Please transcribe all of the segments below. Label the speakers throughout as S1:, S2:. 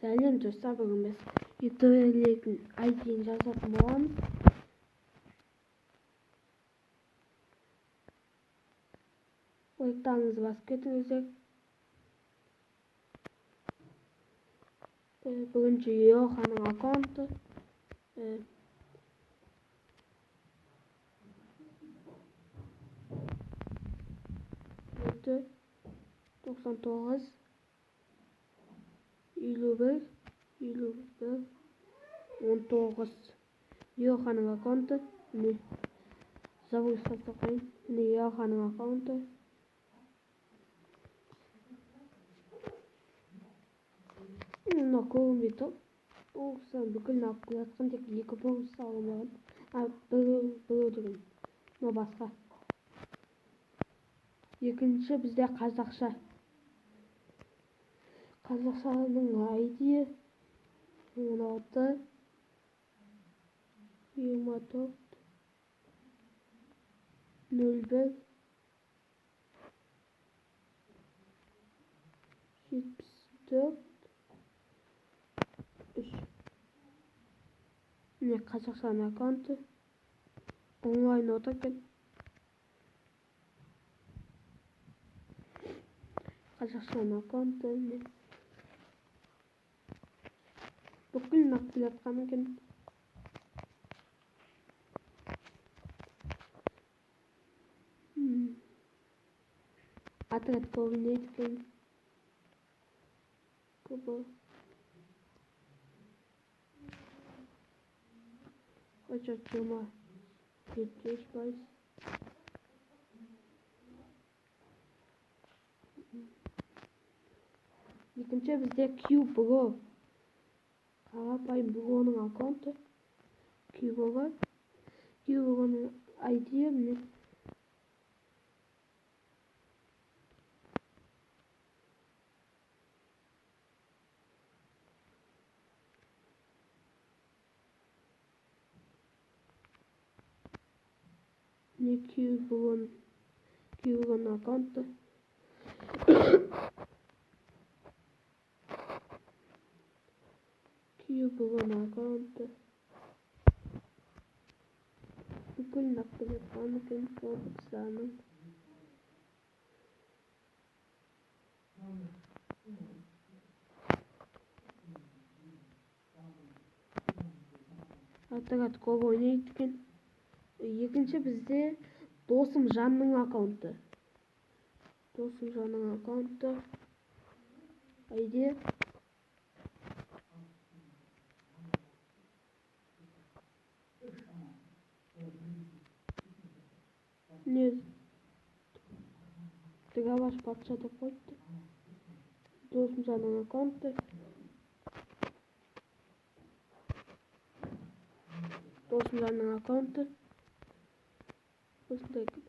S1: Сәлем достар, бүгін біз ютуберлердің ID-ін жазатын боламыз. Лайктарыңызды басып кетіңіздер. Бірінші Йоханның аккаунты. Жеті, 99, 51, 51, 19. Йоханның аккаунты. Міне, загрузка қойын. Міне Йоханның аккаунты. Мына көрінбей тұр. Тоқсан бүкілін алып келе жатқан, тек екі бонус алынбаған. Біреу деген. Мына басқа. Екінші бізде қазақша. Қазақшаның ID 16, 24, 01, 74, 3. Міне қазақшаның аккаунты. Онлайн отыр екен. Қазақшаның аккаунты міне. Бүкіл алып келе жатқан екен. Отряд көрінеді екен. Көбі. Қанша 27%. Екінші бізде Q Bro. Қарапайым Bro'ның аккаунты. Q Bro. Q Bro'ның ID-і міне. Міне Q Bro'ның аккаунты. Q Bro'ның аккаунты. Бүкіл алып келе жатқан екен Роблокстарының. Отряд көп ойнайды екен. Екінші бізде Досым Жанның аккаунты. Досым Жанның аккаунты. ID не Дробаш патша деп қойыпты. Досым Жанның аккаунты. Досым Жанның аккаунты. Осындай екен.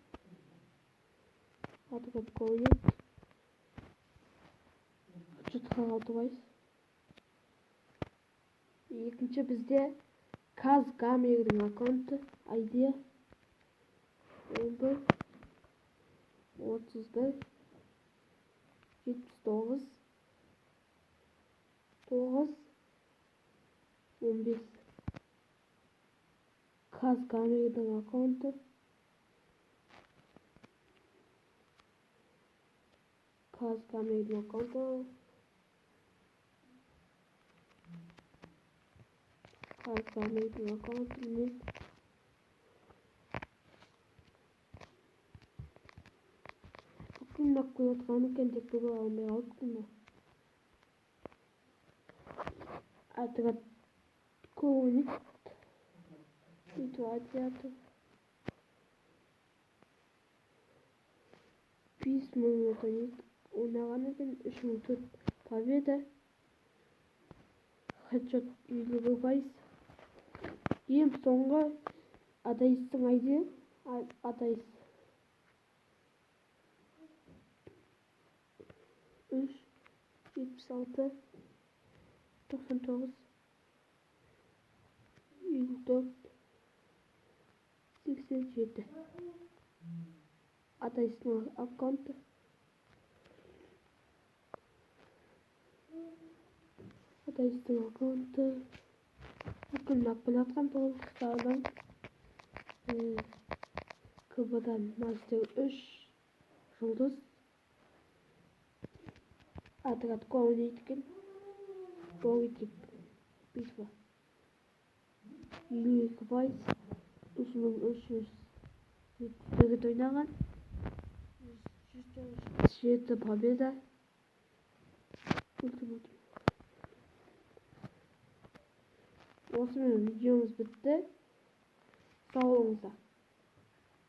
S1: Отряд көрінеді. 146%. Екінші бізде Казгамердің аккаунты. ID 11, 31, 79, 9, 15. Казгамердің аккаунты. Казгамердің аккаунты. Казгамердің аккаунты міне. Бүкіл алып келе жатқан екен, тек біреу алмай қалыпты мына. Отряд көп ойнайды. Ситуацияты. 5000 ойнайды. Ойнаған екен, 3004 победа. Хедшот 51%. Ең соңғы Адайстың ID. Адайс. 3, 76, 99, 54, 87. Адайстың аккаунты. Дайстың аккаунты. Бүкіл алып келе жатқан бравлстардан. КБ-дан мастер 3 жұлдыз. Отрядқа ойнайды екен. Бойтик битва. 52%, 3374 ойнаған. 107 победа. Ультиматив. Осымен видеомыз бітті. Сау болыңыздар.